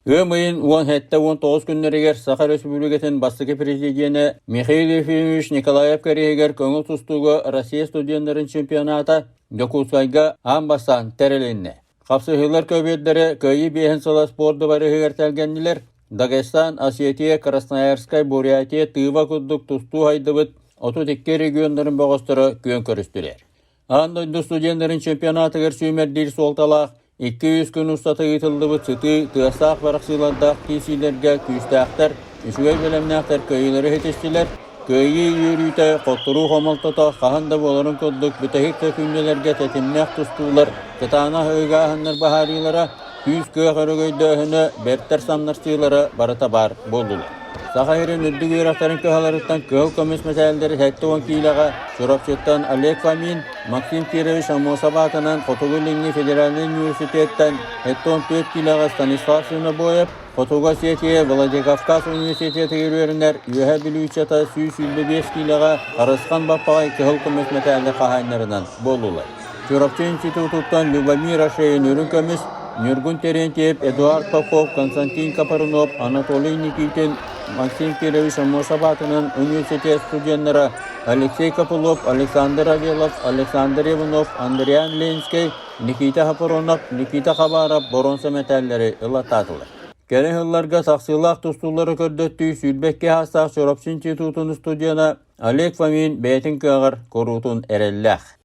Ыам ыйын 17-19 күннэригэр Саха Өрөспүүбүлүкэтин бастакы президенэ Михаил Ефимович Николаев кэриэһигэр көҥүл тустууга Россия студеннарын чемпионата Дьокуускайга аан бастаан тэрилиннэ. Хапсыһыылар көбүөрдэрэ Кыайыы биэһин сыла спорт дыбарыһыгар тэлгэннилэр. Дагестан, Осетия, Красноярскай, Бурятия, Тыва курдук тустуу хайдыбыт 32 регионнарын бөҕөстөрө күөн көрүстүлэр. Аан дойду студеннарын чемпионатыгар сүүмэрдиир суолталаах 200 күн устата ыытыллыбыт сытыы, тыастаах барахсыылардаах киирсиилэргэ күүстээхтэр, үчүгэй бэлэмнээхтэр кыайыылары ситистилэр. Кыайыы үөрүүтэ, хотторуу хомолтото хаһан да буоларын курдук бүтэһик да күннэлэргэ тэтимнээх тустуулар, кытаанах ыгааһыннар баһаарыылара, күүс-кыах өрөгөйдөөһүнэ, бэртэр самнарсыылара барыта баар буоллулар. Саха сирин үрдүк үөрэхтэрин кыһаларыттан кыһыл көмүс мэтээллэри 70 киилэҕэ Чурапчыттан Олег Фомин, Максим Кирович Аммосов аатынан Хотугу-Илиҥҥи федеральнай университеттан 74 киилэҕэ Станислав Свинобоев, Хотугу Осетия Владикавказ университетыгар үөрэнэр Үөһээ Бүлүүчата 125 киилэҕэ Харысхан Баппаҕай кыһыл көмүс мэтээли хаһаайыннарынан буоллулар. Чурапчы институтуттан Любомир Ашеин үрүҥ көмүс, Ньургун Терентьев, Эдуард Попов, Константин Капрунов, Анатолий Никитин, Максим Кирович Аммосов аатынан университет студеннара Алексей Копылов, Александр Авелов, Александр Иванов, Андриан Ленскэй, Никита Хапронов, Никита Хабаров боруонса мэтээллэри ылаттаатылар. Кэлин сылларга тахсыылаах тустуулары көрдөттүү 22 саастаах Чурапчы институтун студена Олег Фомин бэйэтин кыаҕар куруутун эрэллээх.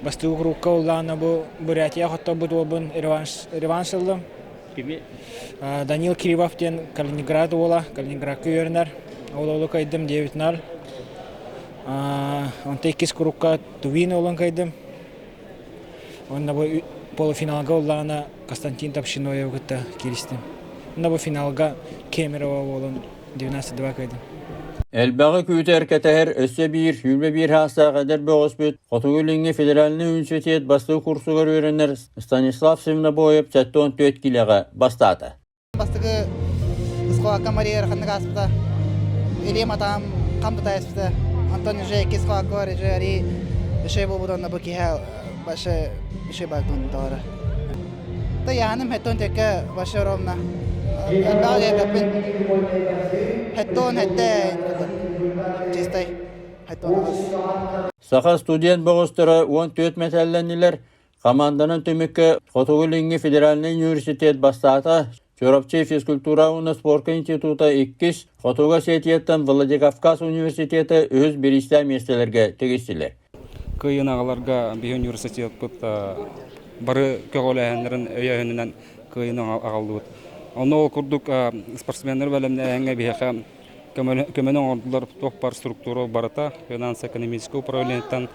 Бастакы курукка уллаана бу Бурятия хотторбут уолбун реванш, реванш ыллым. Данил Кривов диэн Калининград уола, Калининградка үөрэнэр. Ол уолу кыайдым 9-0. Онто иккис курукка Тувин уолун кыайдым. Онно бу полуфиналга уллаана Константин Топшиноевы кытта кииристим. Онно бу финалга Кемерово уолун 12-2 кыайдым. Элбэҕи күүтэр-кэтэһэр өссө биир 21 саастаах эдэр бөҕөспүт Хотугу-Илиҥҥи федеральнай университет бастакы курсугар үөрэнэр Станислав Свинобоев 74 киилэҕэ бастаата. Бастакы схватка Мария ыараханнык ааспыта. Илиим атаам хам тутаайыспыта. Онтон уже иккис схваткалар уже арий үчүгэй буолбут онно бу киһи вообще үчүгэй баартын тоҕоро. Та яһаным хэттон текке вообще ровно. Элбэҕи диэбэппин. Хэттон хэтте чистай хэттон аҕыс. Саха студент бөҕөстөрө 14 мэтээллэннилэр. Хамаанданан түмүккэ Хотугу-Илиҥҥи федеральнай университет бастаата, Чурапчы физкультура уонна спорка института иккис, Хотугу Осетияттан Владикавказ университета үһүс бириистээх миэстэлэргэ тигистилэр. Кыайыыны аҕаларга биһи университеппыт бары көҕүлээһиннэрин өйөөһүнүнэн кыайыыны аҕаллыбыт. Онно ол курдук спортсменнары бэлэмнээһиҥҥэ биһиэхэ көмөнү оҥордулар туох баар структура барыта финансово-экономическое управлениеттан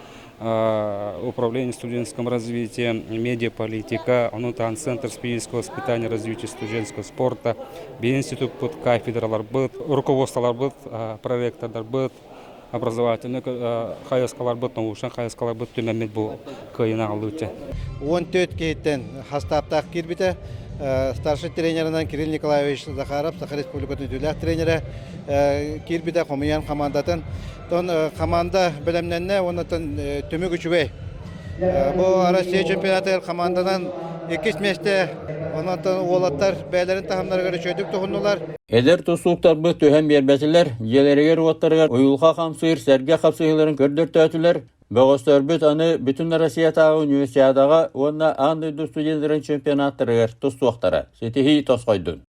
управление студенческим развитием, медиаполитика, ону таһынан Центр физического воспитания и развития студенческого спорта, институппут, кафедраларбыт, руководстволарбыт, проректордарбыт, образовательный хайысхаларбыт, научнай хайысхаларбыт түмэммит бу кыайыыны аҕаллыбыт. 14 киһиттэн хастааптаах киирбитэ. Старший тренерынан Кирилл Николаевич Захаров, Саха Республикатын үтүөлээх тренерэ киирбитэ хомуйан хамаандатын. Тон команда бэлэмнэннэ уонна түмүк үчүгэй. Бу Россия чемпионатыгар команданан иккис миэстэ, онон уолаттар бэйэлэрин таһымнарыгар үчүгэйдик туһуннулар. Эдэр тустууктарбыт түһэн биэрбэтилэр, дьиэлэригэр-уоттарыгар уйулҕа хамсыыр сэргэ хапсыһыыларын көрдөртөөтүлэр. Бөҕөстөрбүт аны бүтүн Россиятааҕы универсиадаҕа уонна аан дойду студеннарын чемпионаттарыгар тустуохтара. Ситиһии тосхойдун!